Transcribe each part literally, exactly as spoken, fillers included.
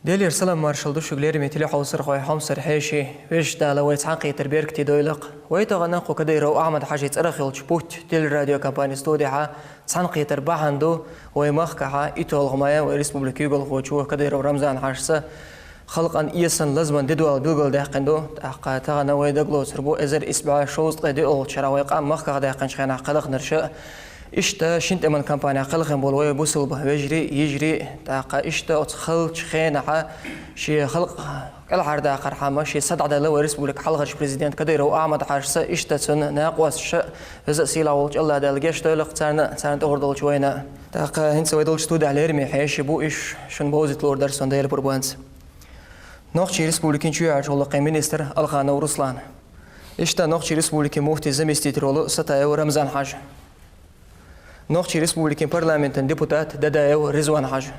Делера салам-маршал ду шуга, лераме телехьовсархой, хьомсара хьеший, Везача Дала вай цхьаьнакхетар беркате дойла-кх. Вай тахан кху Кадыров Ахьмад-Хьажий цӀерах йолча «Путь» телерадиокомпани студехьа цхьаьнакхетара бахьан ду вай махкахьа итт-итт май вай республикан куьйгалхочо Кадыров Рамзан-Хьажас халкъан эсан, лазаман дедоал билгалдаьккхина ду. ТӀаккха тахан вай дагалоцур бу эзар исс бӀаь шовзткъе диъолгӀача шера вай къам махках даьккхинчу хенахь кхелхинарш. Иштта шина тӀеман кампанехь кхелхина болу вай бусалба вежарий, йижарий, тӀаккха иштта оцу хиллачу хенахьа шен халкъ кӀелхьардаккхархьама шен са дӀаделла вай республикан хьалхарчу президент Кадыров Ахьмад-Хьажас, иштта цуьнан накъосташа. Веза а, сийлахь волчу АллахӀ Дала гечдойла-кх царна, царна тӀехур долчу вайна. ТӀаккха хӀинца вай долчу студехь лераме хьеший бу, уьш шуна бовзийта луур дара суна Делан пурбанца. Нохчийн Республикин чоьхьарчу гӀуллакхийн министр Алханов Руслан. Иштта Нохчийн Республикин муфтин заместитель волу Сатаев Рамзан-Хьажа. Нохчийн Республикин парламентан депутат Дадаев Ризван-Хьажа.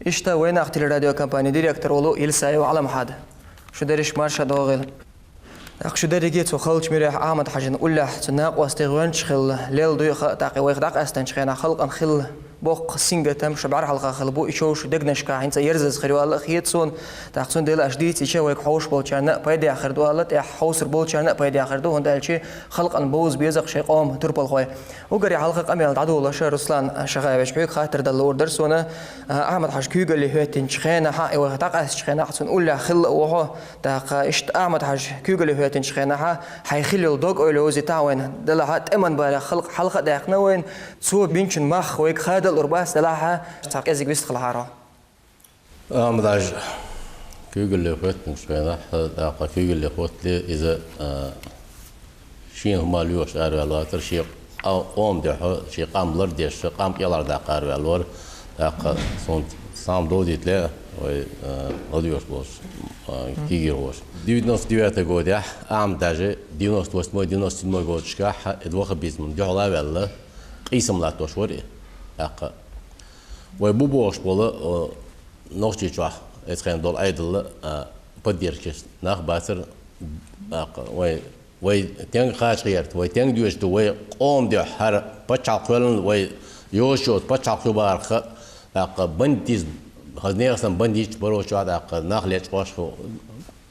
Иштта «Вайнах» телерадиокомпанин директор волу Елисаев Ӏалам-Хьада. Шу дерриш марша догӀийла. ТӀаккха шу дерриге цу халчу муьрехь Ахьмад-Хьажин уллехь, цуьнан накъостий гӀоьнчаш хилла, лелла дуй хаьа, тӀаккха вайх дӀакъаьстинчу хенахь халкъана хилла боккха сингаттам шу бӀаьрхьалха хилла бу, и чов шун дегнашкахь хӀинца а ерзаза хир ю аьлла хета суна. ТӀаккха цундела аша дийцича вайга хьовсуш болчарна а пайдехь хир ду аьлла, тӀехь хьовсур болчарна а пайдехь хир ду, хӀунда аьлча халкъана бовза беза-кх шайн къоман турпалхой. Уггаре хьалха къамел дӀадолош, Руслан Шахаевич, хьоьга хаттар дала луур дара суна. Ахьмад-Хьажа куьйгалле хӀоьттинчу хенахь а, и вайх дӀакъаьстинчу хенахь а цуьнан уллехь хилла а ву хьо. ТӀаккха иштта Ахьмад-Хьажа куьйгалле хӀоьттинчу хенахь а хьайн хиллачу дог-ойланца вайна делахь а, тӀеман барех халкъ хьалха а даьккхина вайна, цо бинчун мах вайга хада а луур бац делахь а, цхьа кӀезиг вистхилахьара. Ахьмад-Хьажа куьйгалле хӀоьттинчу хенахь, тӀаккха куьйгалле хӀоттале иза, а, шена хӀума лоьхуш араваьлла вацара, шен къа-, къоман дуьхьа, шен къам лардеш, къам кӀелхьардаккха араваьлла вара. ТӀаккха суна схьа ма довзийта лаьа вай, а, ладоьгӀуш болчу, а, кегийрхоша. Девяносто девятый годехь, Ахьмад-Хьажа девяносто восьмой, девяносто седьмой годашкахь, и ваххабизмана дуьхьал а ваьлла, къийсам латтош вара и. ТӀаккха вай бу бохуш болу, а, Нохчийчохь эцхена долу Ӏедалла, а, поддержкаш нах бацара, тӀаккха вай, вай стенга кхача гӀерта, вай стенга доьжна ду, вай къоман дуьхьа хӀара пачхьалкх кхоьллина, вай йозуш йоцу пачхьалкх ю бахарх, тӀаккха бандитизм, хаза нехан санна бандиташ барочохь, тӀаккха нах лечкъош,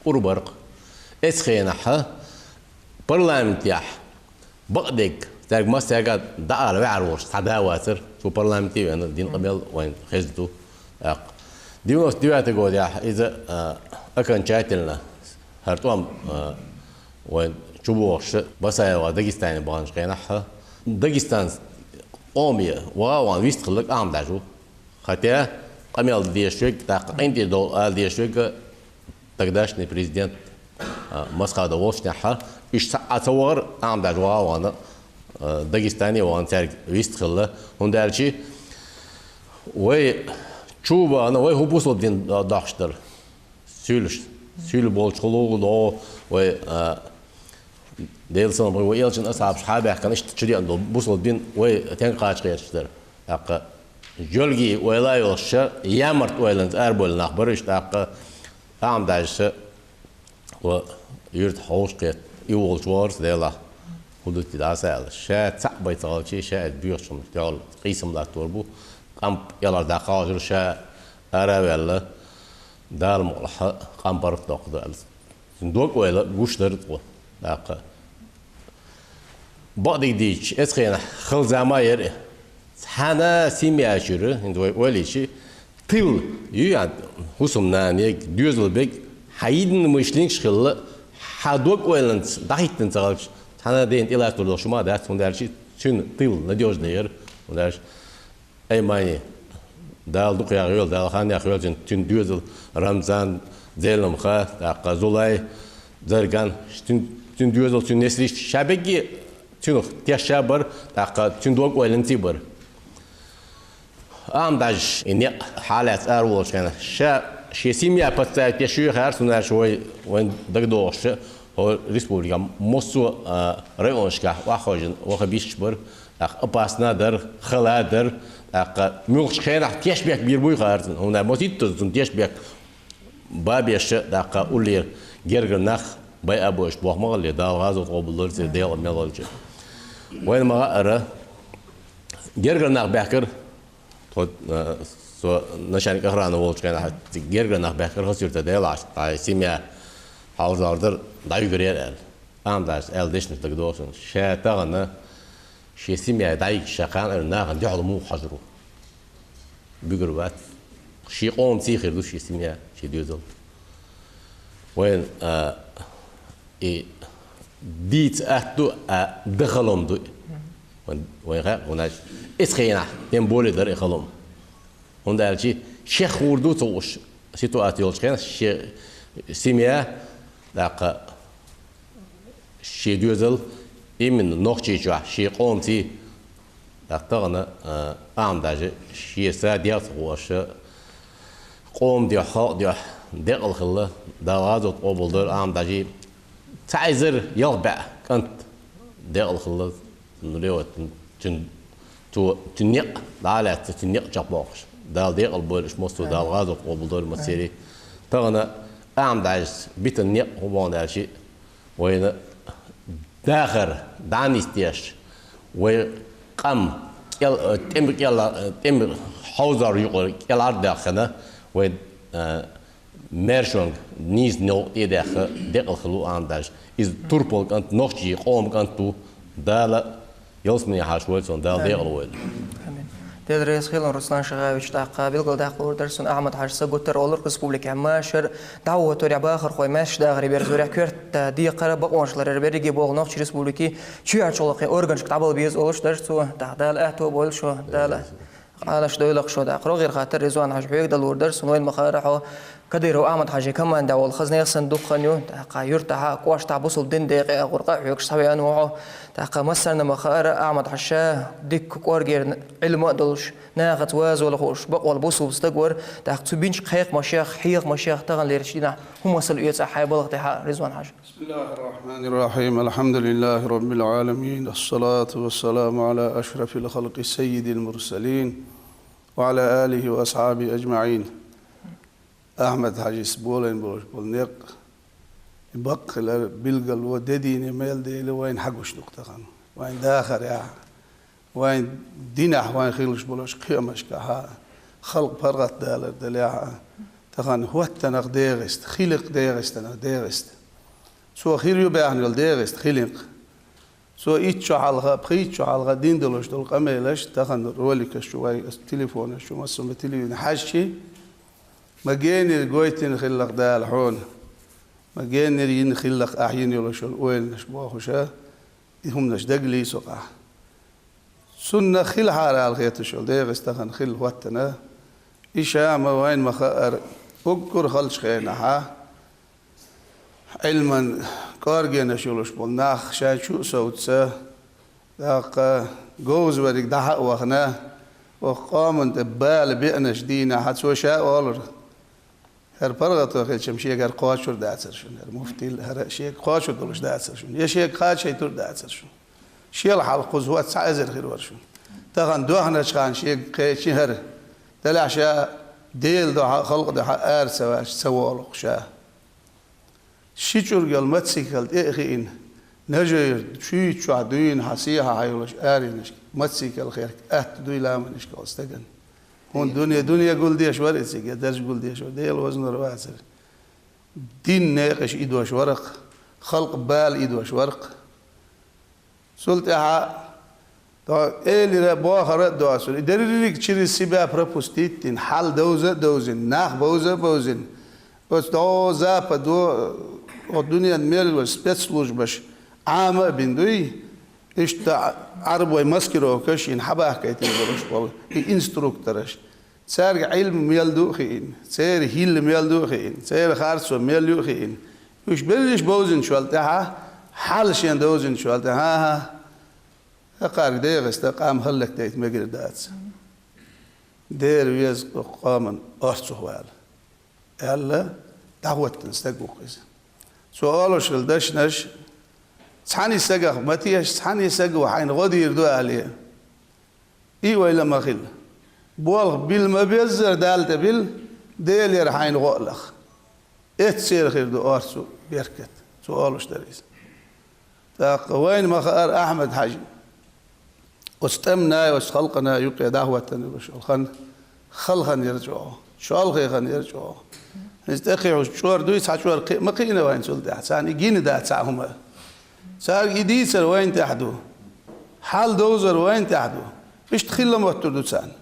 ур бара-кх. Эцу хенахь парламентехь бакъдерг, цаьрга массаьрга а дӀаала ваьхьар волуш цхьа да вацара, цо парламенте а веана, дина къамел вайна хезна ду, тӀаккха. Девяносто девятый годехь иза, а, окончательно хӀара тӀом, а, вайна чубохуш, БасаевгӀа Дагестане баханчу хенахь, Дагестан къоме ваха а вахана вистхилла Ахьмад-Хьажа ву. Хотя къамел дезаш верг, тӀаккха къинтӀера довла ала дезаш верг, тогдашний президент, а, Масхадов волчунехь, уьш цхьа а ца вахара, Ахьмад-Хьажа ваха а вахана, а, Дагестане а вахана цаьрга вистхилла, хӀунда аьлча вай чу а бахана, вай хӀун бусалба дин дохуш дара? Суьйлуш, суьйлу болчу хӀума догӀу вай, а, Делан салам хуьлда, вай элчанан асхьабаш хьа а баьхкина, иштта чу деана долу бусалба дин вай стенга кхача гӀерташ дара. ТӀаккха жоьлгийн ойла а йолуш, ямарта ойланца арабевлла нах бара уьш, тӀаккха Ахьмад-Хьажас вай юьртахь хьовсуш кхетта, и волчу вахара-кх делахь, хӀун ду те дӀа а ца аьлла. Ша цхьаъ бен ца хилча, ша иза боьхачу хӀуманаш тӀехула къийсам латтор бу, къам кӀелхьардаккха хьожура, ша ара а ваьлла, Дала мукъалахь, къам паргӀатдоккхур ду аьлла. Цуьнан дог-ойла гуш дара тхо, тӀаккха. Бакъдерг дийцича, эцу хенахь хала зама яра и. Цхьана семья чуьра, хӀинца вай ойла йича, тыл ю, ян, хӀусамнанег, доьзалбег, хьан единомышленникаш хилла, хьан дог-ойланца дӀахӀиттина ца хилча, цхьана дена тӀелаттор долуш хӀума дац, хӀунда аьлча цуьнан тыл надёжный яра, хӀунда аьлча Аймани, Дала дукха яхйойла, Дала хан яхйойла цуьнан, цуьнан доьзал Рамзан, Зеламха, тӀаккха Зулай, Зарган, цуьнан, цуьнан доьзал, цуьнан несарий ша берриге цуьнах тешна бара, тӀаккха цуьнан дог-ойланца бара. Ахьмад-Хьажа и некъ хьалаьцна араволучу хенахь, ша шен семья подставить деш ю хаьара, хӀунда аьлча вай, вайна дагадогӀуш, хӀокху республикехь массо а, а, районашкахь охьахевшина ваххабисташ бара, тӀаккха опасна а дара, хала а дара, тӀаккха муьлххачу хенахь тешнабехк бийр буй хаьара цунна, хӀунда аьлча масситта цунна тешнабехк бан беш, тӀаккха уллера гергара нах байа а бойуш боху ма хиллера, Дала гӀазот къобалдойла церан, Делан мел волчу. Вайна ма хаьара, гергара нах баьхкира, тхо, а, Цо начальник охраны волчу хенахь, гергара нах баьхкира хаза юьрта делахь, ткъа семья хьалзор дара, дӀавигар яра аьлла. Амма дас аьлла дешнаш дагадогӀу суна. Ша тахана шен семья дӀайигча ша кхана ара нахана дуьхьал муха хьожур ву? Буьгур вац. Шен къоман цӀий хир ду шен семья, шен доьзал. Вайн, а, и дийца атта ду, а, дан халом ду. Вайн, вайн хаьа, вайн аш, эцу хенахь, тем более дара и халом. ХӀунда аьлча шех хуур ду ца хууш ситуация йолчу хенахь, шен семья, тӀаккха шен доьзал, именно Нохчийчохь, шен къоман цӀий, тӀаккха тахана, а, амма даже шен са дегӀ ца хууш, къоман дуьхьа, халкъан дуьхьа декъала хилла, Дала гӀазот къобалдойла, амма даже цхьа эзар ялх бӀе кӀант декъала хилла, ну, ле, вот, цуьнан, цо, цуьнан некъ дӀа а лаьцна, цуьнан некъ чекхбоккхуш. Дала декъала бойла уьш массо а, Дала гӀазот къобалдойла массеран. Тахана амма даже битина некъ хӀун боху аьлча, вайна дахар дӀа а нисдеш, вай къам кӀел-, э, тӀеман кӀел-, э, тӀеман хьовзор юкъара кӀелхьардоьхкина, вай, э, маьршонга нийса новкъа тӀе а даьхна, декъала хилла ву амма даже. Иза турпал кӀант, нохчийн къоман кӀант ву. Дала ялсамане хьаша войла цунна, Дала декъала войла. Амин. Дела реза хуьлда, Руслан Шагавич, тӀаккха билгалдаккха луур дара суна, Ахьмад-Хьаьжа, са гуттар а олура республикехь машар дӀахӀоттор, бахархой маьрша дахаре берзорехь коьрта декхар, бакъонашларъяр берриге а богӀу Нохчийн Республикин чоьхьарчу гӀуллакхийн органашка дӀабала беза олуш дара цо, тӀаккха Дала аьтто а бойла шун, Дала Ӏалашдойла шун. ТӀаккха рогӀера хаттар, Ризван-Хьаьжа, хьоьга дала луур дара суна, вайна ма-хаъара, хьо Кадыров Ахьмад-Хьаьжин командехь волу хаза нехан санна дукха хан ю, тӀаккха юьртахь а, кӀоштахь а бусалба дин декъе а гӀур къа а хьоьгуш схьавеана ву хьо. ТӀаккха массарна ма-хаъара, Ахьмад-Хьаьжа дикка кӀоргера Ӏилма а долуш, нахаца вазол хуьлуш, бакъволу бусалба стаг вара, тӀаккха цо бинчу кхайкхамашех, хьехамашех таханлерчу дийнахь хӀун масал оьцу ахь хьайн балха тӀехь, Ризван-Хьаьжа? بسم الله الرحمن الرحيم. الحمد لله رب العالمين. الصلاة والسلام على أشرف الخلق سيد المرسلين وعلى آله وأصحابه أجمعين. Ахьмад-Хьаьжас болийна болуш болу некъ, и бакъ хилар билгало, де дийне мел дели вайна хьагуш ду-кх тахана. Вайн дахарехь, вайн динехь, вайн хилуш болуш кхиамашкахь, халкъ паргӀатдалар далехь, тахана хӀоттанах ДегӀаста, хиликх ДегӀастанах ДегӀаста. Цо хир ю баьхна йолу ДегӀаста хиликх. Цо итт шо хьалха, пхийтта шо хьалха дина долуш долу къамелаш, тахана роликаш чу вай, телефонаш чу, массо а телевидение хьаьжчи, ма генара гойтина хилла-кх Дала хьуна. Ма генара йина хилла-кх ахь йина йолуш йолу ойланаш бохуша, и хӀуманаш дагалийцу-кх ахь. Цунна хилахьара ала хеташ йолу ДегӀаста тахана хилла хӀоттана. И ша ма вайна ма-хаъара, уггар халчу хенахьа, Ӏилман кӀоргенаш йолуш болу нах шайн чу а совца, тӀаккха говза верриг дӀахьа а вахана, оха къоман тӀе бала беанаш дийнахьа, цо ша а олура: «ХӀара паргӀато хилча-м шегара кхочур дацара шуна, хӀара муфтил, хӀара шега кхочур долуш дацара шуна, я шега кхачийтур дацара шуна. Шел хьалха кхуза хӀоттац цхьа эзар хир вара шуна. Тахана доьхначхьана шега кхечи хӀара, делахь ша Делан дуьхьа а, халкъан дуьхьа а ара ца ваьш ца волу-кх ша». Ши чӀург йолу мотоцикл тӀе а хиъна, нажойр шуьйта чохь дуьйна хьан сехьа хьан йолуш аренашка мотоцикл херг атта дуй ламанашка волу стагана? ХӀунда дуьне, дуьне гулдеш вара и цига, я дарж гулдеш вара, Дела вазнор вацара. Дин некъаш идош вара-кх, халкъ бала идош вара-кх. Цул тӀаьхьа, то элира, бохара а доцура. И дерриг через себя пропустить дина, хьал довза а довзина, нах бовза а бовзина. Оцу дӀо западо, оцу дуьненан мел йолу спецслужбаш Ӏама а бина дуй, иштта Ӏарбой маскировкаш йина хьабахкийтина болуш болу и инструктораш. Цаьрга Ӏилма мел ду а хиъна, церан хӀилла мел ду а хиъна, церан харцо мел ю а хиъна. Уьш берриш бовзинчул тӀаьхьа, хьал шен довзинчул тӀаьхьа, хӀа, хӀокхаьрга ДегӀаста къам хӀаллакдайта мегар дац. Дера веза оцу къоман орцах вала, аьлла, дӀахӀоттина стаг ву-кх иза. Цо олуш хилла дашнаш, цхьана стагах ма теша, цхьана стага хьайна гӀо дийр ду алий. И ойла ма хила. Болх билла ма беззара Далла тӀе билла, Делера хьайна гӀо а лаха. Эццера хир ду орцу беркат. Цо олуш дара иза. ТӀаккха вайна ма-хаъара, Ахьмад-Хьаьжа, оцу тӀамна, оцу халкъана юкъе дӀахӀоттана йолуш йолу хан, Хала хан яра чӀогӀа, чолхе хан яра чӀогӀа. Иза тӀекхихьуш чӀор дуй, цхьа чӀор кхиъ ма кхиъна вайна цул тӀехьа. Царна и гина дац цхьа хӀума. Царга и дийцар вайна тӀехь ду. Хьал довзар вайна тӀехь ду. Иштта хилла моттур ду царна.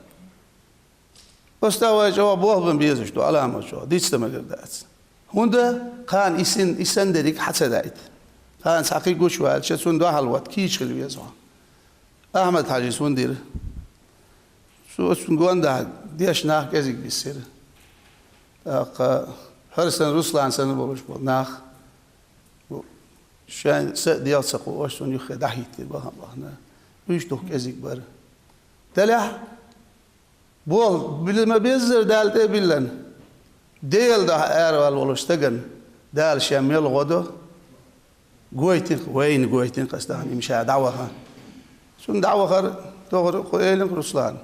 Оста вай чӀогӀа болх бан безаш ду, Ӏаламат чӀогӀа, дицдан мегар дац. ХӀунда кхана и син-, и сандерриг хьа ца даьд. Кхана цхьа кхин гучаваьлча, цунна дуьхьал ватта кийча хила веза хьо. Ахьмад-Хьажис хӀунда дира? Цу оцун гондахьа деш нах кӀезиг биссира. ТӀаккха хӀара санна Руслан санна болуш болу нах, шайн са а делха ца кхоош, цунна юххе дӀахӀиттира бахьана-бахьана. Уьш дукха кӀезиг бара. Делахь, болх била ма беззара Далла тӀе а биллина, Делан дуьхьа араваьлла волуш стагана Дала шен мел гӀо до, гойтина-кх, вайна гойтина-кх аса тахана, имма ша дӀаваха. Цунна дӀавахар тохара кху элира-кх Руслана.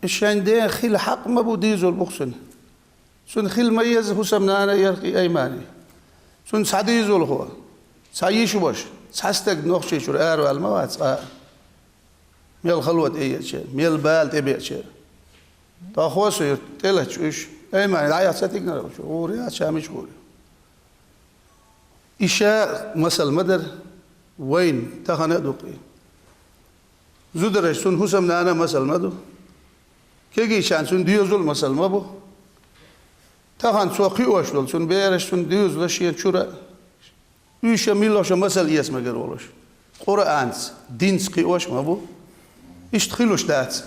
И шайн ден хила хьакъ ма бу, дезал бу-кх цуьнан. Цунна хила ма еза хӀусамнана а, ярх и Аймани. Цунна цхьа дезалхо, цхьа йиша-ваша, цхьа стаг Нохчийчуьра араваьлла ма вац, а. Мел хало тӀееъча, мел бала тӀебеъча. ТӀаккха хӀо со юьрта тӀелатча уьш, Аймани дӀаяхьа ца тигнарг чу, гӀур яц, ша мича гӀур ю. И ша масал ма дара, вайна тахана а ду-кх и. Зудараш, цунна хӀусамнана а масал ма ду. Кегийчарна цунна доьзал а масал ма бу. Тахана цо кхиош долу цунна бераш, цунна доьзалш шен чуьра а. Уьш а муьлхха а масал эца мегар волуш, Къуръанца, динца кхиош а ма бу. Иштта хилуш дац.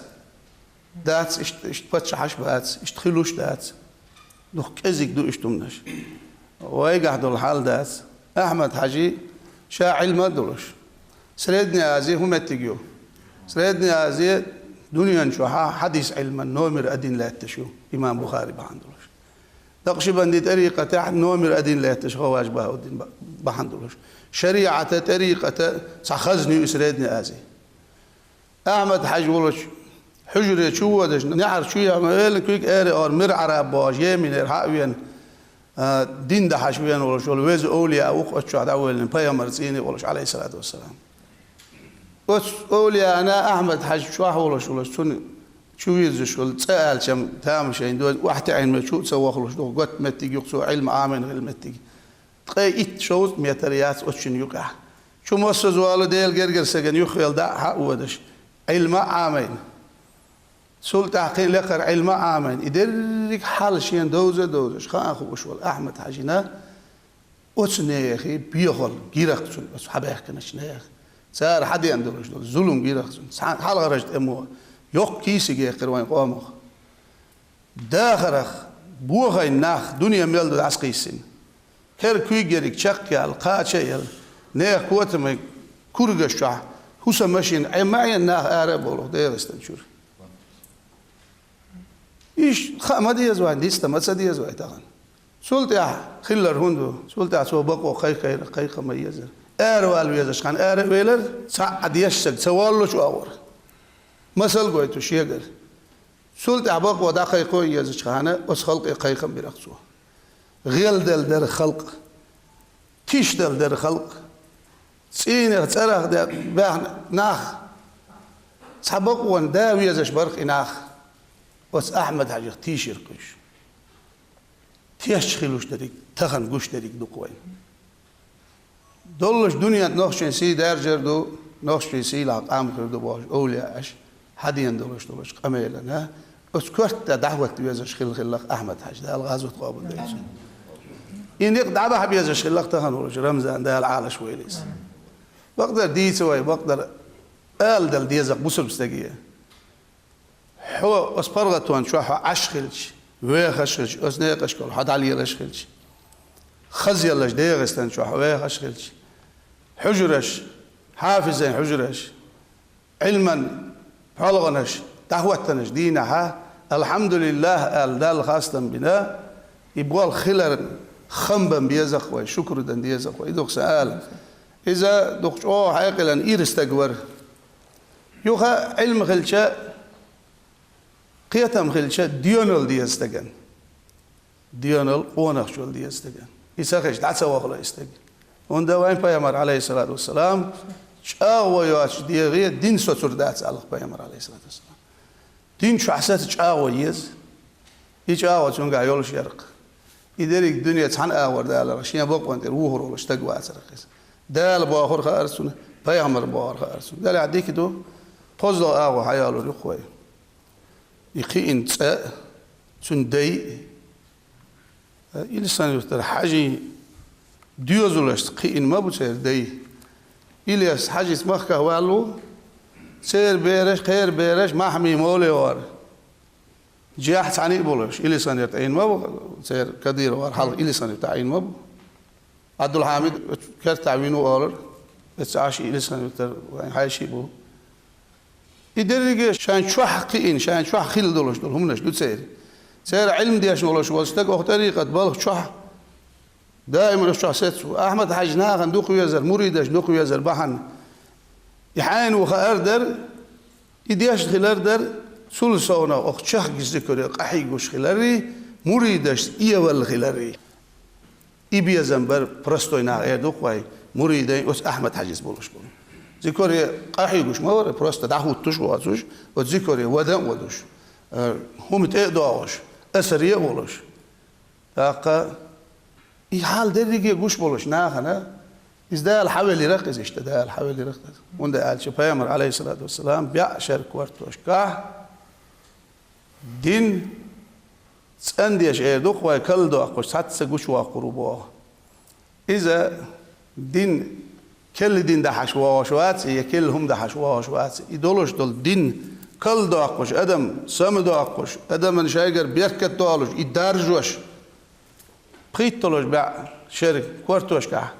Дац, иштта, иштта паччахьаш а бац, иштта хилуш а дац. Дукха кӀезиг ду иштта хӀуманаш. Вайгахь долу хьал дац. Ахьмад-Хьажи ша Ӏилма а долуш. Средняя Азия хӀун меттиг ю? Средняя Азия дуьнен чохьа хьадис Ӏилман номер один лаьтташ ю, имам Бухари бахьана долуш. Накъшибанди тӀарикъатехь номер один лаьтташ Хаваж Бахауддин ба-, бахьана долуш. ШариӀата, тӀарикъата цхьа хазна ю и Средняя Азия. Ахьмад-Хьажа волчу хьуьжаре чу водаш, неӀар чу яхна, велла куьйга аре ор, мир Ӏараб бохуш, Йеменера хьа а вена, а, дин дахьаш вена волуш волу веза овлия ву-кх оцу чохь дӀавоьллина, пайхамар цӀийне волуш, Ӏалайхиссалату вассалам. Оцу овлияна Ахьмад-Хьажа чохь волуш волуш, цунна чу вирзаш волу цӀа аьлчам тамашийна ду, охьатаьӀина ма чу а ца вахалуш, дукха готта меттиг ю-кх цо Ӏилма Ӏамийна хилла меттиг. Ткъе итт-шовзткъа метр яц оцу шинна юкъехь. Чу массаза вала Делан гергара стагана юххе дӀа а хьа а водаш, Ӏилма а Ӏамийна. Цул тӀаьхьа кхин а лекхара Ӏилма а Ӏамийна. И дерриг хьал шена довза а довзаш, хаа хууш волу Ахьмад-Хьажина оцу нехан бехалла гира-кх цунна, оцу хьабаьхкинчу нехан. Цара хьадеана долуш долу зулам гира-кх цунна. Цхьана хьалхарчу тӀамо йоккха кийсиг яьккхира вайн къомах. Дахарх бохийна нах дуьне мел ду дӀасакхийсина. Кер куьйгериг чекхъяьлла, кхача а елла, нехан котаман кургаш чохь хӀусамашина Ӏе ма Ӏена нах ара а бовлу Дегестан чуьра. Иштта хаа ма деза вайн, дицдан ма ца деза вай тахана. Цул тӀаьхьа хиллар хӀун ду? Цул тӀаьхьа цо бакъо кхайкхайра, кхайкха ма езара. Аравала везаш хан ара а велара, цхьа а дешсаг ца воллучу агӀора. Масал гойту шегара. Цул тӀаьхьа бакъо дӀакхайкхо а езачу хана, оцу халкъе кхайкхам бира-кх цо. ГӀелдала дара халкъ. Тишдала дара халкъ. ЦӀийнах цӀарах де баьхна нах. Цхьа бакъонан да везаш бара-кх и нах. Оцу Ахьмад-Хьажих тийшира-кх уьш. Тешча хилуш дерриг, тахана гуш дерриг ду-кх вайна. Доллуш дуьненна нохчийн сий даьржар ду, нохчийн сийлахь къам хир ду бохуш овлияаш, хьадеана долуш долуш къамелана, оцу коьрта тӀе дӀахӀотта везаш хилла хилла-кх Ахьмад-Хьажа, Дала гӀазот къобалдойла цуьнан. И некъ дӀабахьа безаш хилла-кх тахана волуш Рамзан, Дала Ӏалаш войла иза. Бакъдар дийца вай, бакъдар ала дала деза-кх бусалба стаге. Хьо оцу паргӀатонна чохь хьо Ӏаш хилча, вехаш хилча, оцу некъашкахула хьо дӀалелаш хилча, хазъяллаш Дегестан чохь хьо вехаш хилча, хьуьжараш, хьафизийн хьуьжараш, Ӏилман пхьолгӀанаш, дӀахӀоттанаш дийнахьа, «АлхьамдулиллахӀ» аьлла, Далла хастам бина, и болх хиларна хам бан беза-кх вай, шукур дан деза-кх вай. И ду-кх сан ала. Иза дукха чӀогӀа хьекъалан ира стаг вара. Юха Ӏилма хилча, кхетам хилча, доьналла деза стагана. Доьналла, къонахчалла деза стагана. И ца хилча, дӀа ца вахалуш и стаг. ХӀунда вайн пайхамар, Ӏалайхиссалату вассалам, чӀагӀо йоцучу дегӀе дин соцур дац аьлла-кх пайхамар, Ӏалайхиссалату вассалам. Дин чохь саца чӀагӀо еза. И чӀагӀо цуьнгахь йолуш яра-кх. И дерриг дуьне цхьана агӀор даларх, шен бакъонан тӀера вухур волуш стаг вацара-кх иза. Дала бохур хаьара цунна, пайхамар бохур хаьара цунна. Делахь дика ду, кхозлагӀа агӀо хьайолур ю-кх вай. И кхиъна цӀа а, цуьнан дай а, Илсхан-Юьртара Хьажин доьзалшца кхиъна ма бу церан дай. Илес Хьажица махкахь ваьлла ву, церан бераш, кхеран бераш, Махьмий Мовле вара. Жехь цхьаьна а болуш, Илсхан-Юьрта Ӏийна ма бу, церан Кадыровра хьалха Илсхан-Юьрта Ӏийна ма бу. Ӏабдулхьамид оцу кертахь вина ву олура, эцца Ӏаш и Илсхан-Юьртара вайн хьаьжий бу. И дерриге шайн чохь кхиъна, шайн чохь хилла долуш долу хӀуманаш ду церан. Церан Ӏилма дешна волуш волу стаг оха тӀарикъат балха чохь, даиман уьш чохь сецна ву. Ахьмад-Хьаьжа нахана дукха везар, муридашна дукха везар бахьана. И хьайна ву хаар дара, и дешна хилар дара, цул совнаха оха чехка зикаре къахьийгуш хиларий, муридашца эвалла хиларий. И безам бара простой наха, эр ду-кх вай, муридийн оцу Ахьмад-Хьаьжис болуш болу. Зикаре къахьийгуш ма вара, просто дӀахӀуттуш а воцуш, оцу зикаре вадан а водуш, э, хӀума тӀе а догӀуш, асаре а волуш. ТӀаккха и хьал дерриге гуш болуш нахана, иза Дала хьавелира-кх иза иштта, Дала хьавелира-кх иза. ХӀунда аьлча пайхамар, Ӏалайхиссалату вассалам, бӀе шеран кортошкахь дин цӀандеш, эр ду-кх вай, калдоккхуш, цхьацца гучувоккхур ву боху. Иза дин, керла дин дахьаш вогӀуш вац, я керла хӀума дахьаш вогӀуш вац. И долуш долу дин калдоккхуш, адам самадоккхуш, адаман шайгара беркат долуш, и даржош, пхийтталуш бӀе шеран кортошкахь,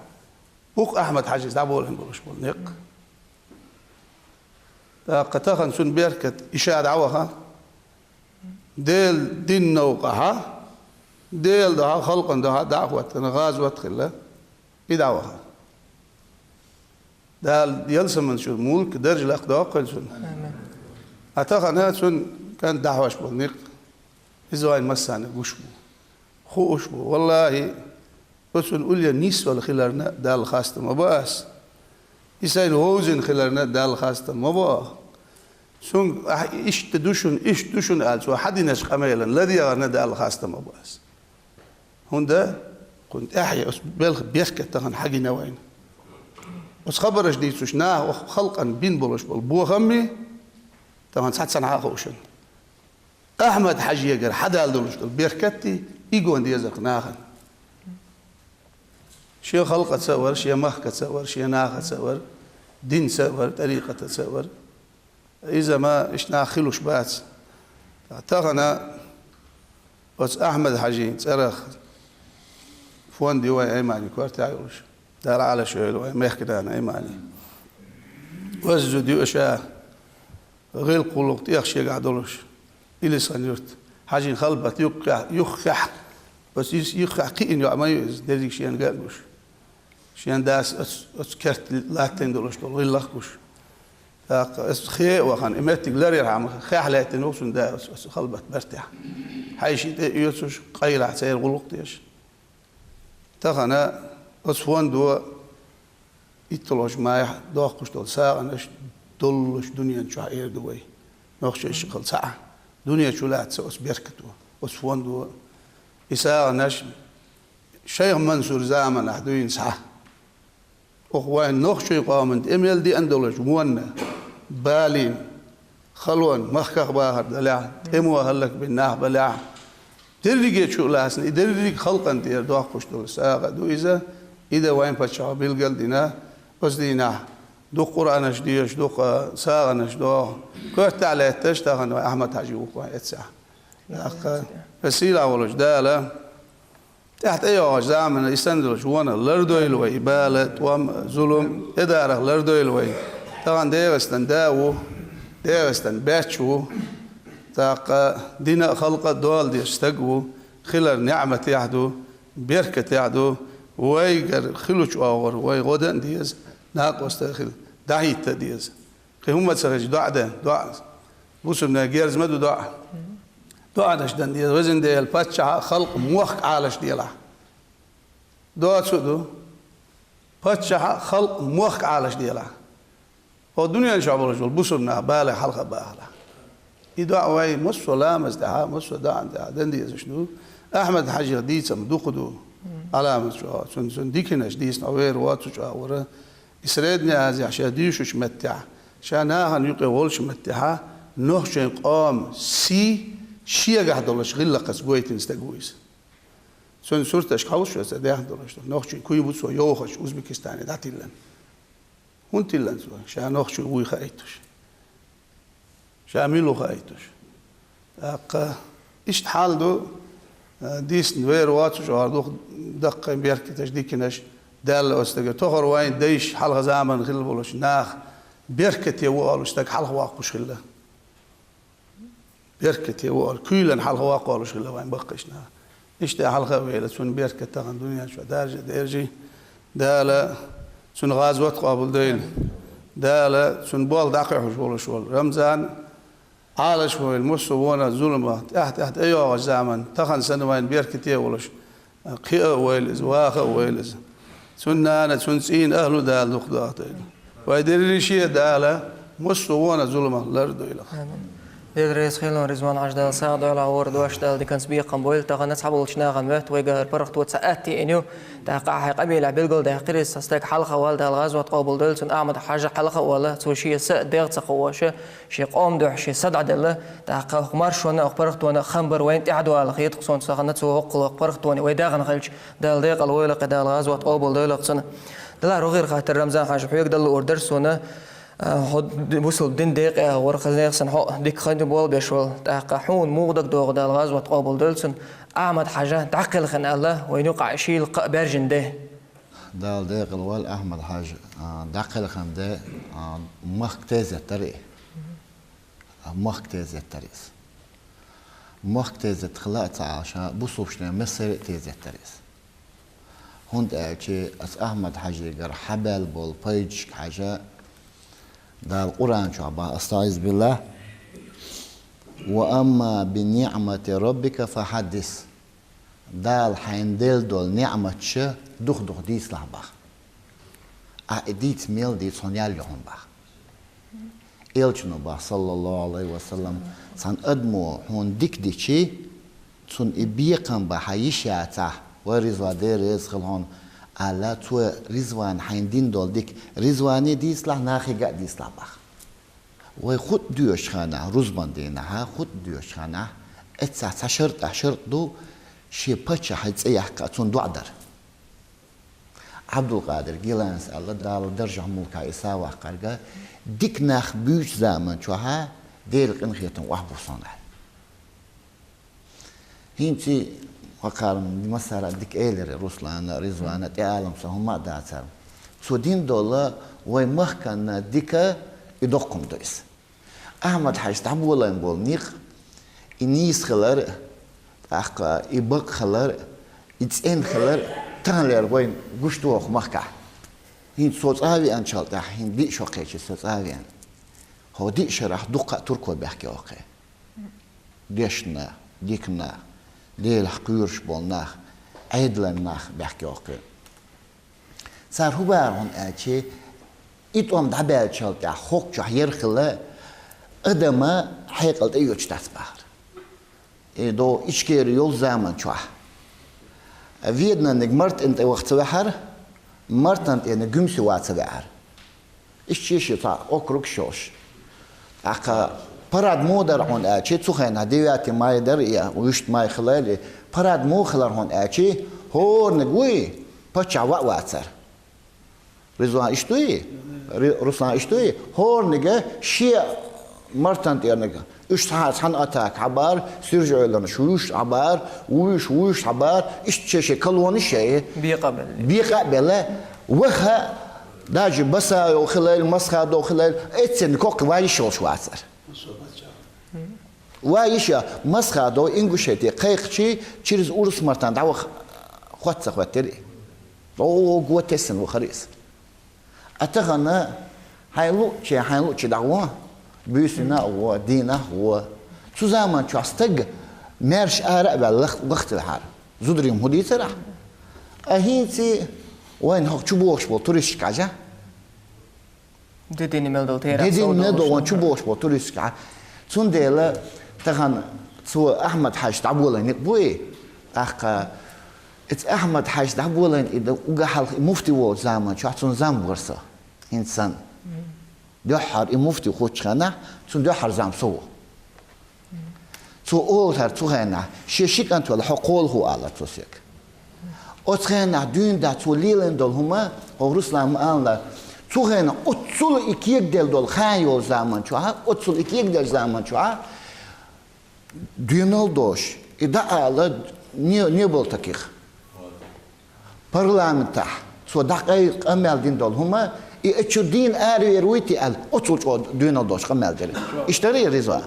вукху Ахьмад-Хьаьжис дӀаболийна болуш болу некъ. ТӀаккха тахана цуьнан беркат и ша дӀаваха, Делан динан новкъахьа, Делан дуьхьа, халкъан дуьхьа дӀа а хӀоттана, гӀазот а хилла, и дӀаваха. Дала ялсамани чуьра мулк, дарж лакхдоккху цунна. Амин. Ткъа тахана цуьнан кӀант дӀахьош болу некъ, иза вайн массарна гуш бу, хууш бу. Валлахи, оцунна уллера нисвала хиларна Далла хастам ма бо ас. И сайна вовзийна хиларна Далла хастам ма бо. Цуьнга ахь иштта ду шуна, иштта ду шуна аьлла, цо хьан динарчу къамелан ладегӀарна Далла хастам ма бо ас. ХӀунда кхунна тӀаьхье оцу белхан беркат тахана хьагина вайна. Оцу хабарш дийцуш наха оха халкъана бина болуш болу бохаммий, тахана цхьаццанхьа а хууш. Ахьмад-Хьаьжегара хьадала долуш долу беркатти, и гон дезарх нахана. Шен халкъаца а вара, шен махкаца а вара, шен нахаца а вара, динца а вара, тӀарикъатаца а вара. Иза ма иштта нах хилуш бац. Тахана оцу Ахьмад-Хьаьжин цӀарах фонд ю вайн Аймани коьртехь йолуш. Дала Ӏалашо йойла вайн мехкан нана Аймани. Оцу зуда ю ша. ГӀиллакх-гӀуллакх тӀех шегахь долуш, Илисхан-Юрт, Хьаьжин халбат юххехь, юххехь, оцу юххехь кхиъна йоӀ ма ю иза, дерриг шена ган а гуш. Шен дас оцу, оцу керт латтийна долуш долу гӀиллакх гуш. ТӀаккха аса хе а вахана, и меттиг ларъярхьама, хехь лаьттина ву цуьнан да оцу, оцу халбат бартехь. Хьаьжий тӀе а оьцуш, къайлахь церан гӀуллакх деш. Тахана оцу фондо итталгӀачу майхь доккхуш долу сагӀанаш доллуш дуьнен чохь эр ду вай. Нохчий шиъ хилла цхьаъ. Дуьне чу лаьцна оцу беркато, оцу фондо. И сагӀанаш шайх Мансур заманахь дуьйна схьа. Оха вайн нохчийн къоман тӀе мел деана долуш вонна, балийна, халонна, махках бахар далехь, тӀемо хӀаллакбина нах балехь, дерриге чу а лаьцна, и дерриг халкъан тӀера доккхуш долу сагӀа ду иза, и дан вайн паччахьо билгал а дина, оцу дийнахь дукха Къуръанаш деша, дукха сагӀанаш доху, коьртехь лаьтташ тахана вайн Ахьмад-Хьаьжи ву-кх вайн эццехь. ТӀаккха, вайн сийлахь волчу Дала ТӀаьхьа тӀейогӀучу заманан и санна долчу вонах лардойла вай, и бала, тӀом, зулам, тӀедарах лардойла вай. Тахана ДегӀастан да а ву, ДегӀастан баьчча ву, тӀаккха дина а, халкъа а дола деш стаг а ву, хилар неӀматехь ду, беркатехь ду, вайгара хиллачу агӀор вай гӀо дан а деза, накъост а хила, дӀахӀитта а деза. Кхин хӀумма ца хилча, доӀа дан, доӀа. Бусурнан герз ма ду доӀа. ДоӀанаш дан деза, везан Дела, паччахьа а, халкъ а, мохк а Ӏалаш делахь. Доцу а ду. Паччахьа а, халкъ а, мохк а Ӏалаш делахь. Хьо дуьнен чохь болуш болу бусурнах балех хьалха а бахалахь. И доӀа вай массо а ламаза тӀехьа, массо а доӀана тӀехьа дан дезаш ду. Ахьмад-Хьажих дийца-м дукха ду. Ӏаламат чу, цун, цун диканаш дийцина, вер воацача вара. И Средняя Азия ша дуьйшуча меттехь, ша нахана юкъе волча меттехьа, нохчийн къоман сий шегахь долуш гӀиллакхаца гойтина стаг ву иза. Цуьнан сурташ хьовсуш вай ца дехна долуш ду. Нохчийн куй бу цо йовхача Узбекистане дӀатиллина. ХӀунда тиллина цо? Ша нохчо вуй хаийтуш. Ша мила ву хаийтуш. ТӀаккха иштта хьал ду, а, дийцина вер воацача вара дукха даккхий беркаташ, диканаш, Дала оцу стага тохара вайн дайша хьалха заманахь хилла болуш нах беркате ву олуш стаг хьалха воккхуш хилла. Беркате ву олуш, куьйлана хьалха воккхуш хилла вайн баккхийчу наха. Иштта хьалха а вела, цунна беркат тахана дуьнен чохь даржа а держи. Дала цунна гӀазот къобалдойла. Дала цунна болх дӀакхоьхьуш волуш волу Рамзан Ӏалашвойла массо а вонах зуламах, тӀаьхьа-тӀаьхьа тӀейогӀучу заманахь, тахана санна вайн беркате а волуш, кхиа а войла иза, ваха а войла иза. Цунна нана, цунна цӀийнан ахьлу Дала дукха дахадойла. Вай дерриш а Дала массо а вонах зуламах лардойла. Амин. Дела реза хуьлда, Ризван-Хьаьжа, Дала сагӀа дойла, хӀора дош Дала диканца бекхам бойла. Тахана цхьаболчу нахана моьтту, вайгара паргӀато цхьа атта еана ю. ТӀаккха ахь хьайн къамелехь билгалдаьккхира иза, сан стаг хьалха вала, Дала гӀазот къобалдойла цунна, Ахьмад-Хьаьжа хьалха а вала, цо шен са а дегӀ ца кхоош, шен къоман дуьхьа шен са дӀаделла. ТӀаккха хӀокху маршонна а, хӀокху паргӀатонна а хам бара вайна тӀаьхьадовла хеташ суна, тахана цо хӀокхула паргӀатоне вай даьхна хилча, Дала декъала войла-кх, Дала гӀазот къобалдойла-кх цунна. Делахь рогӀера хаттар, Рамзан-Хьаьжа, хьоьга дала луур дара суна, а, хьо д-, бусалба дин декъа а вара, хаза нехан санна хьо а дика хан болх беш вала. ТӀаккха хьуна муха дагадогӀу, Дала гӀазот къобалдойла цунна, Ахьмад-Хьаьжа дӀакхелхина аьлла, вайна юкъахь шийла кхаъ баьржина де? Дала декъала войла Ахьмад-Хьаьжа, а, дӀакхелхина де, а, махка тезет дара и. А, махка тезет дара иза. Махка тезет хила а ца Ӏаш, бусалбанийн массеран а тезет дара иза. ХӀунда аьлча аса Ахьмад-Хьаьжигара хьабаьлла болу пайдашка хьажа, Дала Къуръан чохь боху, астагӀизубиллахӀ: «Ва амма би ниӀмати раббика фахьаддис». Дала хьайна делла долу ниӀматаш дух-дух дийцалахь боху. Ахь и дийца мел дийца, хьуна ял ю хьуна боху. Элчано боху, саллаллахӀу Ӏалайхи ва саллам: «Цхьана адамо хьуна дика дичи, цунна и бекхам бан хьан йиш яцахь, вай Ризван, Дела реза хуьлда хьуна», аьлла, цо Ризвана хьайна дина долу дика Ризване дийцалахь, нахега а дийцалахь боху. Вай хутба доьшучу хенахь, рузбан дийнахь хутба доьшучу хенахь, эццахь цхьа шарт а шарт ду, шен паччахьан цӀе яккха а цунна доӀа дар. Ӏабдулкъадир Гиланис аьлла, Дала даржехь, мулкехь и са ваккхарга, дика нах буьйцучу заман чохь Делан къинхетам охьабу суна аьлла. ХӀинца хӀокхара массара а дика элира Руслана, Ризвана, тӀе алам сан хӀумма а дацара. Цо дина долу вай махкана дика и доккхум ду иза. Ахьмад-Хьаьжас дӀаболийна болу некъ, и нийса хилар, тӀаккха и бакъ хилар, и цӀена хилар таханлера вайна гуш ду хӀокху махкахь. ХӀинца со цӀа а веанчул тӀаьхьа, хӀинца диъ шо кхечира со цӀа а веана. ХӀокху диъ шарахь дуккха а турко баьхкина хӀокху. Дешна, дика нах, Делах кхоьруш болу нах, Ӏедалан нах баьхкина хӀокху. Цара хӀун бара хьуна аьлча, и тӀом дӀабаьллачул тӀаьхьа хӀокху чохь яра хилла, адам хьекъал тӀеоьцуш дац бахара. И до Ичкери йолу заман чохь. Ведананиг Мартан тӀе ваха ца ваьхьара, Мартан тӀениг Гуьмсе ваха ца ваьхьара. Иштта шен-шен цхьа округ йолуш. ТӀаккха парад муха дара хьуна аьлча, цу хенахь девятое май дара, я вуьшта май хилла, парад муха хилара хьуна аьлча, хӀораниг вуй, паччахь ваха вацара. Ризван, иштта дуй? Ри-, Руслан, иштта дуй? ХӀораниг шен Мартан тӀерниг. Уьш цхьа, цхьана атака хьабара, сиржа Ӏуьйланаш вуьш хьабара, вуьш, вуьш хьабара, иштта шен-шен колонна шен. Бекъа а белла. Бекъа а белла. Ваха, даже Басаев хилла, Масхадов хилла, эццерниг кхоккха ван йиш йолуш вацара. Ван йиш а, Масхадов Ингушете кхайкхича, через Урус-Мартан дӀаваха хӀотта ца хӀоьттира. О, го тесна вахара иза. А тахана хьайн луъче, хьайн луъче дӀагӀо, буьйсанна а гӀо, дийнахь а гӀо. Цу заман чохь стаг маьрша ара а ваьлла лах-, лахца ваьхьара. Зударий-м хӀун дийцарахь? Ткъа хӀинца вайна хӀокху чу богӀуш болу туристашка хьажа. Де дина мел долу терахь. Де дина мел долу вайна чу богӀуш болу туристашка хьажа. Цундела тахан цо Ахьмад-Хьажа дӀаболайна бу и, тӀаккха иза Ахьмад-Хьажа дӀаболайна и да уга хьалха и муфти волча заман чохь цунна зам бара со. ХӀинца санна. Дуьххьара и муфти хуччу хенахь, цунна дуьххьара зам со ву. Цо олу хӀара цу хенахь, шен ши кӀант велла хьо кхолахо алар цо соьга. Оцу хенахь дуьйна дахь цо лелийна долу хӀума, хӀо Руслан ма-аллара, цу хенахь оццул и кегаделла долу хан йолу заман чохь, оццул и кегаделла заман чохь, доьналла долуш, и дӀаала не, не было таких. Парламентехь цо дӀакъай-, къамел дина долу хӀума, и а чу дийна аравер вуй те аьлла, оццул чӀогӀа доьналла долуш къамел дира. Иштта дара и, Ризван?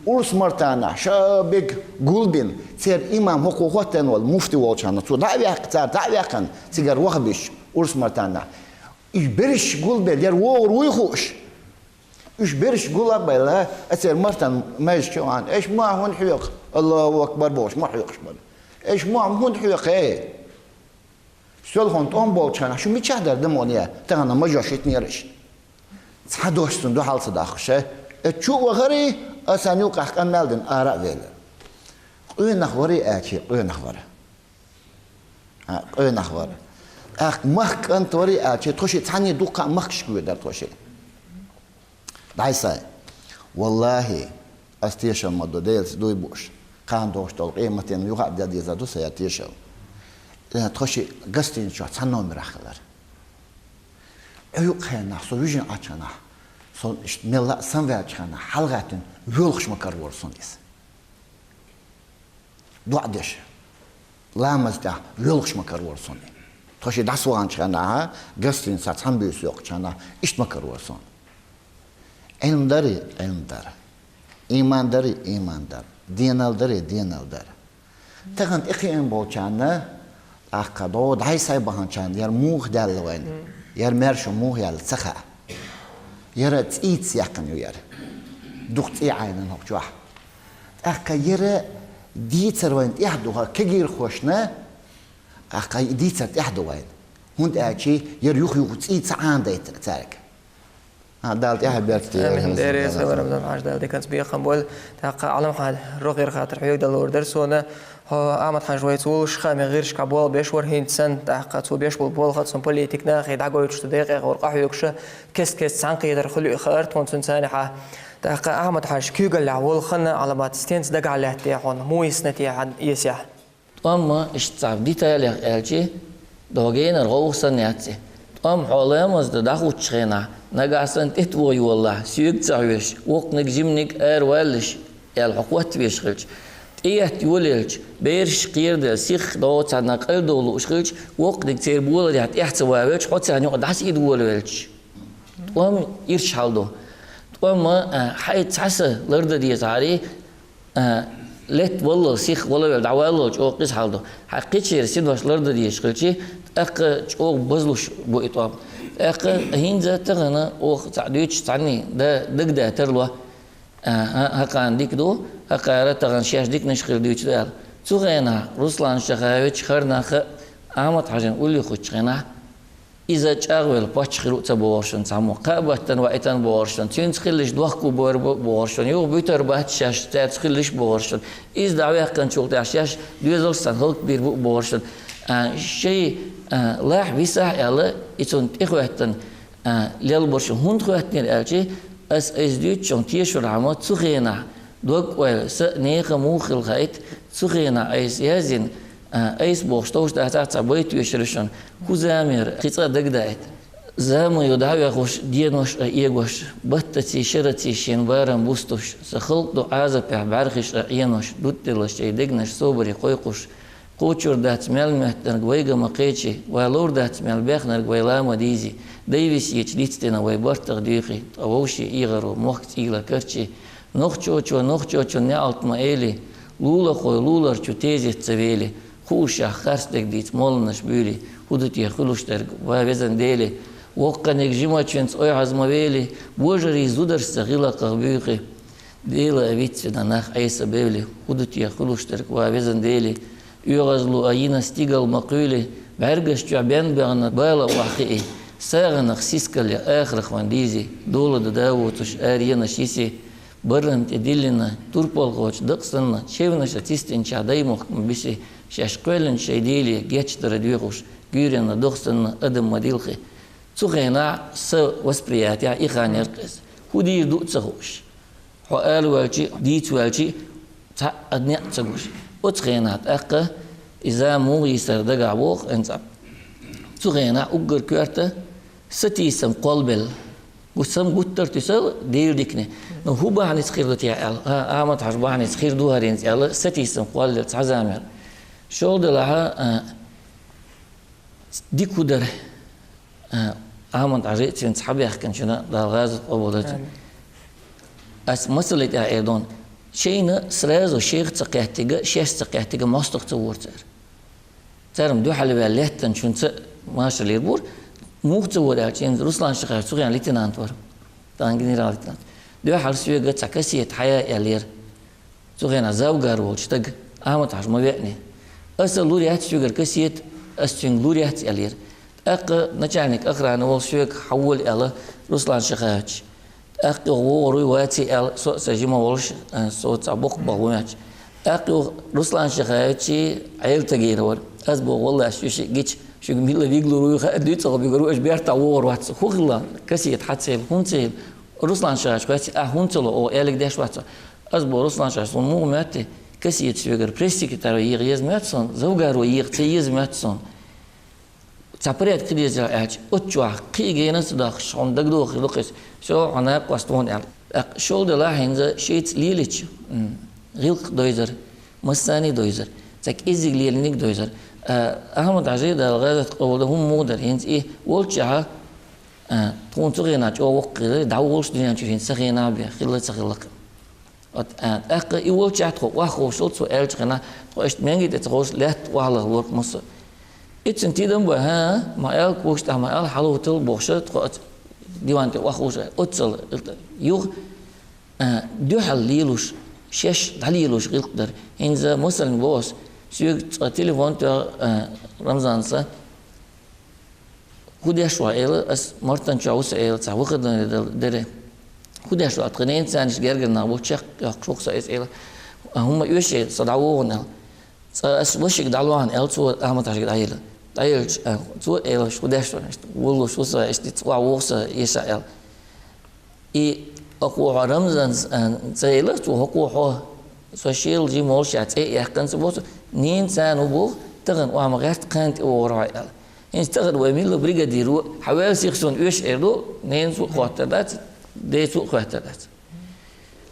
Урс-Мартанахь ша бега гулбина, церан имам хӀокхо хӀоттийна волу муфти волчу хенахь, цо дӀа а ваьккхина, цара дӀа а ваьккхина, цигара вахабеш Урс-Мартанахь. И бераш гулбелла, яра вогӀур вуй хууш. Уьш бераш гул а баьлла, а церан Мартан маьждиг чу вахана, аша мохь хӀунда хьоькху? Аллаху акбар бохуш, ма хьоькхуш бара. Аша мохь хӀунда хьоькху, хӀей? Селхана тӀом болчу хенахь шу мичахь дара дамоне, тахана мажош йитинера аша. Цхьа дош цунна дуьхьал ца дахуш, э? Э, чу а вахара, а сан юкъахь къамел дина ара а велира. Къонах вара и аьлча, къонах вара. А, къонах вара. ТӀаккха махка кӀант вара и аьлча, тхо шиъ цхьаьна дуккха а махкашка воьдара тхо шиъ. ДӀай-схьай. Валлахи, ас тешам ма ду, Делаца дуй бууш. Кхана догӀуш долу къематдийнна юха а дан деза ду сан я тешам. Э, тхо шиъ гостиницаш чохь цхьана номерахь хилар. Ӏуьйкъу хенахь, со вижина Ӏачу хенахь, со иштта мелла а самаваьллачу хенахь, хьалагӀаьттина воьлхуш ма каравора суна иза. ДоӀа деш, ламаз тӀехь воьлхуш ма каравора суна. Тхо шиъ дӀасаваханчу хенахь, гостиницаш цхьаьна буьйса йоккхучу хенахь, иштта ма каравора суна. Ӏилма дарий, Ӏилма дара. Ийман дарий, ийман дара. Денал дарий, денал дара. Тахана тӀекхиъна болчарна, тӀаккха дӀо дӀай-схьай баханчарна, яра муха даьлла вайна, яра маьршо муха яьлла ца хаьа. Яра цӀийца яьккхина ю яра. Дукха цӀий Ӏайнан хӀокху чохь. ТӀаккха яра дийцар вайна тӀехь ду хӀара кегийрхошна, тӀаккха и дийцар тӀехь ду вайна. ХӀунда аьлча яра юха-юха цӀий ца Ӏанадайтина цаьрга. А, Дала тӀаьхье беркате йойла. Амин. Дера реза хуьлда, Рамзан-Хьаьжа, Дала диканца бекхам бойла. ТӀаккха Ӏалам-Хьаьжа, рогӀера хаттар хьоьга далур дара суна. Хьо Ахьмад-Хьаьжа вайца волуш ха мегӀиршка болх беш вара хӀинца санна, тӀаккха цо беш болу болх а цунна политикнахе дӀагойтуш ду декъехь гӀур къахьоьгуша, кест-кеста цхьаьнакхетар хуьлу и хаар тхуна цуьнан царнехьа. ТӀаккха Ахьмад-Хьаьжа куьйгаллехь волу хан, Ӏаламат, стенца дагахь лаьтта хьуна, муха йисна те хьан эсехь? ТӀом ма иштта цхьа деталех аьлчи, догӀу генара гӀовгӀа санна яц и. ТӀом хьо ламаз дан дӀахӀуттучу хенахь, нагахь санна тӀетоха йолалахь, соьга ца хьоьжуш, воккханиг жиманиг ара валлалаш, аьлла хьо хоттавеш хилча, тӀеетта йолаелча, бераш кхераделла, сиха догӀу цхьанна къайладовла лууш хилча, воккханиг церан боларехь тӀаьхьа ца ван велча, хьо царна юкъа дӀасаида волавелча, тӀом ирча хьал ду. ТӀом ма, а, хьайца цхьа са лардан деза хьарий, А, летта валлал сиха валавелла, дӀаваллал чӀогӀа кхиза хьал ду. Хьан кхечеран синош лардан дезаш хилчи, тӀаккха чӀогӀа базлуш бу и тӀом. ТӀаккха хӀинца тахана оха цхьаъ дуьйцуш цхьанний да дагадатар ло. А, хӀа-, хӀокхарна дика ду, хӀокхара тахана шаьш диканаш хир дуьйцур ду аьлла. Цу хенахь Руслан Шахаевич, хӀара нах а Ахьмад-Хьаьжин уллехь хуьттучу хенахь, иза чӀагӀвелла паччахь хир ву ца бохуршна цхьаммо, кхаа баттана ваийтина бохуршна, цуьнца хиллаш дохко бер бу бохуршна, юха буьтур бац шаьш, цаьрца хиллаш бохуршна, иза дӀаваьккхинчул тӀаьхьа шаьш доьзалш санна хӀаллакбийр бу бохуршна, а, шайн, а, лахь висахь аьлла, и цунна тӀехӀоьттина, а, лелла бу шуна. ХӀунда хӀоьттинера аьлчи, ас иза дуьйцучохь тешархьама цу хенахь, дог-ойла, са а, нехан а муха хилла хаийта, цу хенахь айса яздина, а, айса бохуш товш дацахь цхьа байт тоьшура шуна, кху замера кхин цкъа а дагадаийта. Зама ю дӀавехуш, денош а эгош, баттаций, шараций шен барам бустуш, сан халкъ ду Ӏазапехь бӀаьрхиш а Ӏенош, дутталлаш чӀей дегнаш собаре кхойкхуш, кхочур дац мел моьттинарг вайга ма кхечи, вай ловр дац мел бехнарг вай ла ма дийзи, дай висечу дицдина вай бартах дуьйхи, ткъа вовшийн эгӀаро мохк цӀийла карчи, нохчочо нохчочун неӀалт ма эли, лулахой луларчу тезет ца вели, хуушшехь харцдерг дийца молланаш буьйли, хӀун ду те хуьлуш дерг, ва везан Дели, воккханиг жимачуьнца ойхьаз ма вели, вожарий зударшца гӀиллакхах буьйхи. Дела а вицвина нах Ӏеса бевли, хӀун ду те хуьлуш дерг, ва везан Дели, оьгӀазло а йина стигал ма кхуьйли, бӀаьргаш чохь бен бегӀна бала охьахии, сагӀанах сискал я ахарх ван дийзи, дола ду да воцуш аренаш йиси, Барран тӀе диллина турпалхочун дакъа санна, чевнашца цистинча даймохк ма биси, шаьш кхоьллинчу шайн дели гечдара доьхуш, гуьйранна догӀа санна адам ма дилхи. Цу хенахь сан восприятехь и хан яра-кх иза. ХӀун дийр ду а ца хууш. Хьо ала ваьлча а, дийца ваьлча а, цхьа а некъ ца гуш. Оцу хенахь тӀаккха иза муха йийсар дагахь боху хӀинца. Цу хенахь уггар коьрта сатийсам кхоллабелла. Гу-, сам гуттар а туьсал Делан дикане. Ну, хӀун бахьаница хир ду те аьлла? А, Ахьмад-Хьаьжа бахьаница хир ду хӀара хӀинца аьлла, сатийсам кхолладелла цхьа зама яра. ШолгӀа делахь, а, дика хӀун дара, а, Ахьмад-Хьаьжа а, цуьнца хьабаьхкинчунна Дала гӀазот къобалдойла. Амин. Ас масале тӀехь эр дона. Шайна сразу шайх ца кхеттига, шаьш ца кхеттига мостагӀа ца вора цара. Цара-м дуьхьал ваьлла лаьттанчунца машаллера бора. Муха ца вора аьлча, хӀинца Руслан Шихаевич цу хенахь лейтенант вара. Тахана генерал-лейтенант. Дуьхьал соьга цхьа кассета хьаяй аьллера. Цу хенахь завгар волчу стага, Ахьмад-Хьаьжа ма веъний. Аса лур яц соьгара кассета, ас цуьнга лур яц аьллера. ТӀаккха начальник охраны волу соьга хьавола аьлла Руслан Шихаевич. ТӀаккха юха вогӀур ву ваций аьлла, со а сан жима волуш, а, со цхьа боккха баха ву моьттуш. ТӀаккха юха Руслан Шихаевича Ӏела тагийна вара. Ас боху, валлахӀи, шу шиъ гича, шуьга мила вигалур вуй хаа, дуьйцу бегар ву, аша бертахь вогӀур вац. ХӀун хилла? Кассета хьан ца хилла? ХӀун ца хилла? Руслан Шихаевича хоьттий, ахь хӀунда ца ло, оха аьллиг деш вац. Ас боху, Руслан Шихаевич, суна муха моьттий, кассета соьгара пресс-секретаро еха еза моьтту суна, завгаро еха ца еза моьтту суна. Цхьа порядок хила еза аьлча, оццу чохь кхин а генан ца дохуш, хьуна дагадохур ду-кх иза, со хьо накъост ву аьлла. ТӀаккха шолгӀа делахь хӀинца шайца лелийча, м, гӀиллакх дойзар, массарна а дойзар, цхьа кӀеззиг лелийниг дойзар. А, Ахьмад-Хьаьжа, Дала гӀазот къобалдойла, хӀума муха дара, хӀинца и волччохь, а, тхуна цу хенахь чӀогӀа воккха хир дара, дӀаволуш дуьнен чуьра хӀинца сан хенахь бен, хилла а ца хилла-кх. От, а, тӀаккха и волччохь тхо охьаховшал, цо аьллачу хенахь, тхо иштта маьнги тӀе ца ховшуш, лаьтта охьалахлора-кх массо а. Иццан тидам бан, хӀан, ма аьлла, кошта ма аьлла, хьалавитал бохуш, тхо оцу диван тӀе охьаховшал, оццул юха, а, дуьхьал лелош, шаьш дӀалелош гӀиллакх дара. ХӀинца масална боху ас, соьга цкъа телефон тоьхна, а, Рамзанца, «ХӀун деш ву хьо?» — аьлла, ас Мартан чохь ву сан, аьлла, цхьа выходной дал-, дара. «ХӀун деш ву хьо?» — аьлла, тхан ненан царнаш гергара нах бу, чекх йоккхуш ву-кх со иза, аьлла. А, хӀумма оьшу, со дӀавогӀу, аьлла. Цкъа ас вашига дӀалохьу, аьлла, цо Ахьмад-Хьаьжига дӀаелла. ДӀаелча, а, цо аьлла, «ХӀун деш ву хьо?» — аьлла, вуллуш ву со, иштта цкъа вогӀу со, эша, аьлла. И хӀокхо хьо Рамзан, а, ца аьлла, цо хӀокхо хьо, со шел жима волуш а цӀе а яьккхина ца боху, ненан царна ву боху, тахана охьа ма гӀерта, кхана тӀе вогӀур ву хьо, аьлла. ХӀинца тахана вай милла бригадир ву, хьан ваьлла сиха суна оьшу эр ду, ненацо а хоттар дац, децо а хоттар дац.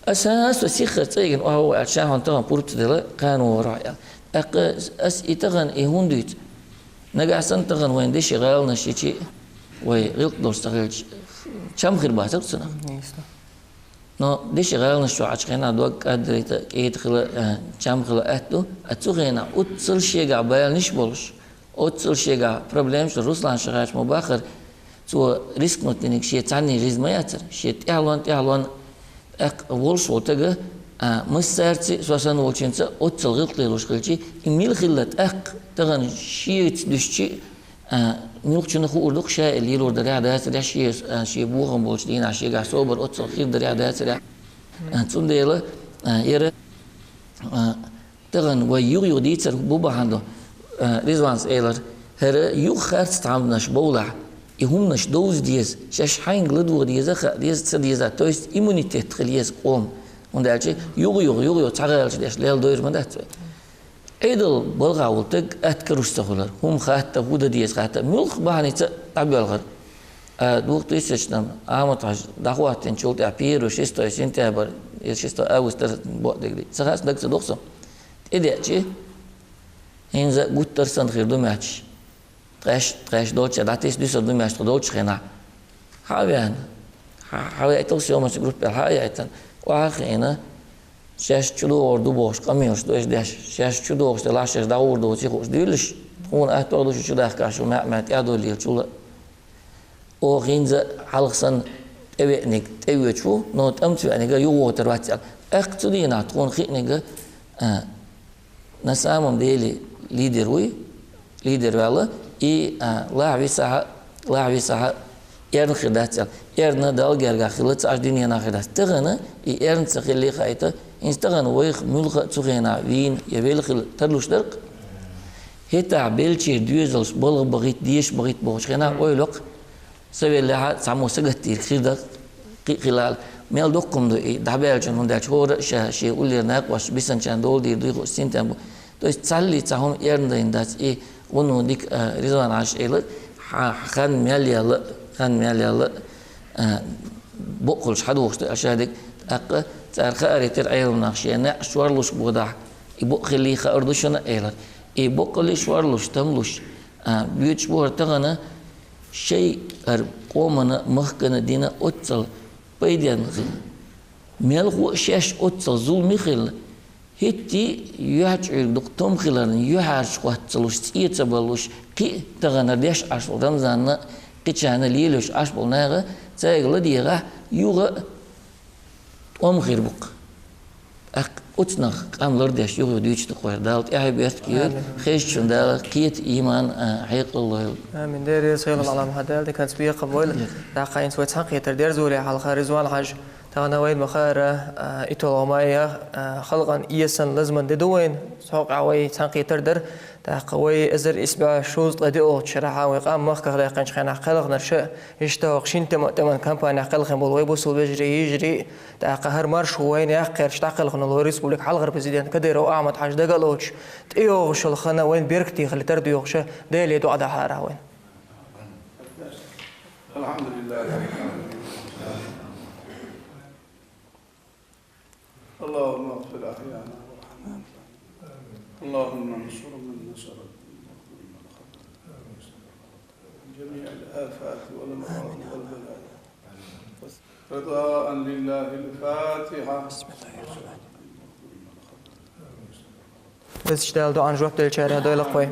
Аса, со сиххара цӀа йигна охьа вогӀу аьлла, ша хьуна тахана пурба ца делла, кхана вогӀур ву хьо, аьлла. ТӀаккха ас и тахана и хӀунда дуьйцу? Нагахь санна тахана вайн деши гӀаланаш йичи, вай гӀиллакх долуш ца хилча, чам хир бацара цунах. Мгм, ясно. Но деши гӀаланаш чохь Ӏачу хенахь дог кӀаддарийта, кӀеда хила, э, чам хила атта ду, а цу хенахь оццул шегахь баланаш болуш, оццул шегахь проблемаш Руслан Шихаевича ма бахара, цо рискнуть диниг шен цхьанний жизнь ма яцара, шен тӀаьхьалонна, тӀаьхьалонна тӀаккха волуш волу тага, а, массаьрца, со санна волчуьнца оццул гӀиллакх лелош хилчи, и мила хилла тӀаккха тахана шеца дуьстичи, а, муьлххачунна хуур ду-кх, ша и лелор дарехь, дацарехь, шен, а, шен бохам болчу дийнахь шегахь собар оццул хир дарехь, дацарехь. А, цундела, а, яра, а, тахана вай юха-юха дийцар бу бахьана ду, а, Ризванца элира, хӀара юха харц тхьамданаш бовлахь, и хӀуманаш довза деза, шаьш хьаьнга ладогӀа деза, хаа деза, ца деза, то есть иммунитет хила еза къоман. ХӀунда аьлча юха-юха, юха-юха цхьа гӀалаш деш лелла дойр ма дац вай. Ӏедал балха волу таг атта каруш ца хуьлура, хӀума хатта, хӀун дан деза хатта, муьлхха бахьаница дӀабоьлхура. А, двухтысячном Ахьмад-Хьаьжа дӀахӀоттинчул тӀаьхьа первый, шестой сентябрь, я шестой август дара бакъдерг. Ца хаьа, сан дага ца доху со. ТӀедеъчи, хӀинца гуттар санна хир ду моьттуш. Тхаьш, тхаьш долчу, дӀатесна дуьсур ду моьттуш тхо долчу хенахь. Хьа а веана, хьа, хьа вейтал съёмочный группа аьлла, хьа а яйтина, охьа а хиъна, шаьш чу догӀур ду бохуш, къамелаш ду аша деш, шаьш чу догӀуш делахь, шаьш дӀагӀур доций хууш дуьйлуш, тхуна атта а ду шу чу дахкаш, шу маьӀ-маьӀ тӀаьхьадоллийла чула. Оха хӀинца хьалха санна тӀевеаниг тӀевоьдуш ву, но тӀамца веаниг юхавотар вац аьлла. ТӀаккха цу дийнахь тхуна хиъниг, а, на самом деле лидер вуй, лидер ваьлла, и, а, лахьа висахьа, лахьа висахьа, Эрна хир дац аьлла. Эрна Далла гергахь хилла ца Ӏаш диненах хир дац. Тахана и эрна ца хилли хаийта, хӀинца тахана вайх муьлхха а цу хенахь вийна я велла хилла тарлуш дара-кх. ХӀетахь беллачеран доьзалш балха бахийта, деша бахийта бохучу хенахь ойла йо-кх, са веллехь а цхьаммо сагатдийриг хир дара-кх, кхин а хилла. Мел доккха хӀума ду и, дӀабаьллачунна, хӀунда аьлча хӀора а ша шен уллера накъост бисинчарна дола дийр дуй хууш синтем бу. То есть цхьаллий цхьа хӀума эрна дайна дац и, вуно дика, а, Ризван-Хьаьжас элира, хьан хан мел яьлла, хан мел яьлла, а, бакъ хуьлуш хьадохуш ду аша дика, тӀаккха цара хаарий тера Ӏеламнах шен неӀ шорлуш бохадахь, и бакъ хилли хаар ду шуна элира. И бакъ хилли шорлуш, тамлуш, а, буьйцуш бу хӀара тахана шайн хӀара къомана, махкана дина оццал пайденна хила. Мелхо а шаьш оццал зуламе хилла, хӀетте а юьхьа чӀуьйриг дукха том хиларна, юьхьӀаьржа хӀотта ца луш, цӀе ца баллуш, кхин а тахана деш Ӏаш волу Рамзанна, кхечарна лелош Ӏаш болу наха, цаьрга ладегӀахь, юха а тӀом хир бу-кх. ТӀаккха оцунах къам лардеш юха дуьйцуш ду-кх вай. Дала тӀаьхье беркате йойла, амин, хезначунна Дала кхета, ийман, а, хьекъал лойла. Амин. Дера реза хуьлда, Ӏалам хьан Дала диканца бекхам бойла. Дера. ТӀаккха хӀинца вай цхьаьнакхетар дерзорехь хьалха, Ризван-Хьаьжа, тахана вайна ма-хаара, а, итолгӀа май, а, халкъан эсан лазаман де ду вайна, цхьа къа вай цхьаьнакхетар дара. ТӀаккха вай эзар исс бӀе шовзткъе диъалгӀачу шарахь вай къам махках даьккхинчу хенахь кхелхинарш а, иштта хӀокху шина тӀеман, тӀеман кампанехь кхелхина болу вай бусалба вежарий, йижарий, тӀаккха хӀара маршо вайна яккха гӀерташ дӀакхелхина волу республикан хьалхара президент Кадыров Ахьмад-Хьаьжа дагалоцуш, тӀейогӀуш йолу хан вайна беркате хила тардоьхуш а, Деле доӀа дахьара вайна. الحمد لله. اللهم اغفر أحيانا وأمواتنا. اللهم انصر من نصر الدين وخذل من خذل. جميع الآفات والأمراض والبلايا. رضاء لله الفاتحة. بسم الله الرحمن الرحيم. Везачу Дала доӀанна жоп деллачарех дойла-кх вай.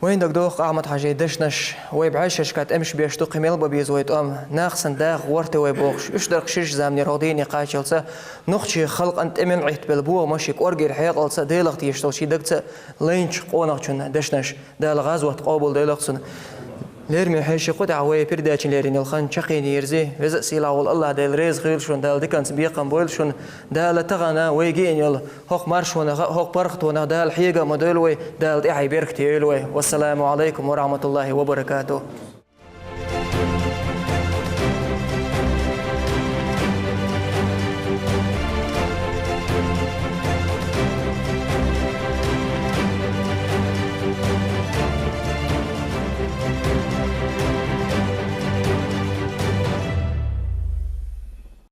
Вайна дагадогӀу-кх Ахьмад-Хьаьжин дешнаш, вай бӀешерашкахь тӀемаш беш ду, кхин мел бан беза вай тӀом, нах санна даха гӀорте вай бохуш, уьш дара-кх шира заманера хӀокху дийне кхаччалца, нохчийн халкъана тӀеман Ӏиттабелла бохамаш, и кӀоргера хьекъалца, Делах тешаш долчу шен дагца лайначу къонахчун дешнаш. Дала гӀазот къобалдойла-кх цуьнан. Лераме хьеший, кху тӀехь вай передачина лерина йолу хан чекхйийр ю иза. Веза а, сийлахь волу АллахӀ Дела реза хуьлда шуна, Дала диканца бекхам бойла шуна. Дала тахана вайга йина йолу хӀокху маршонах а, хӀокху паргӀатонах а Дала хьега а ма дойла вай, Дала тӀаьхье беркате йойла вай. Вассаламу Ӏалайкум ва рахьматуллахӀи ва баракатухӀ.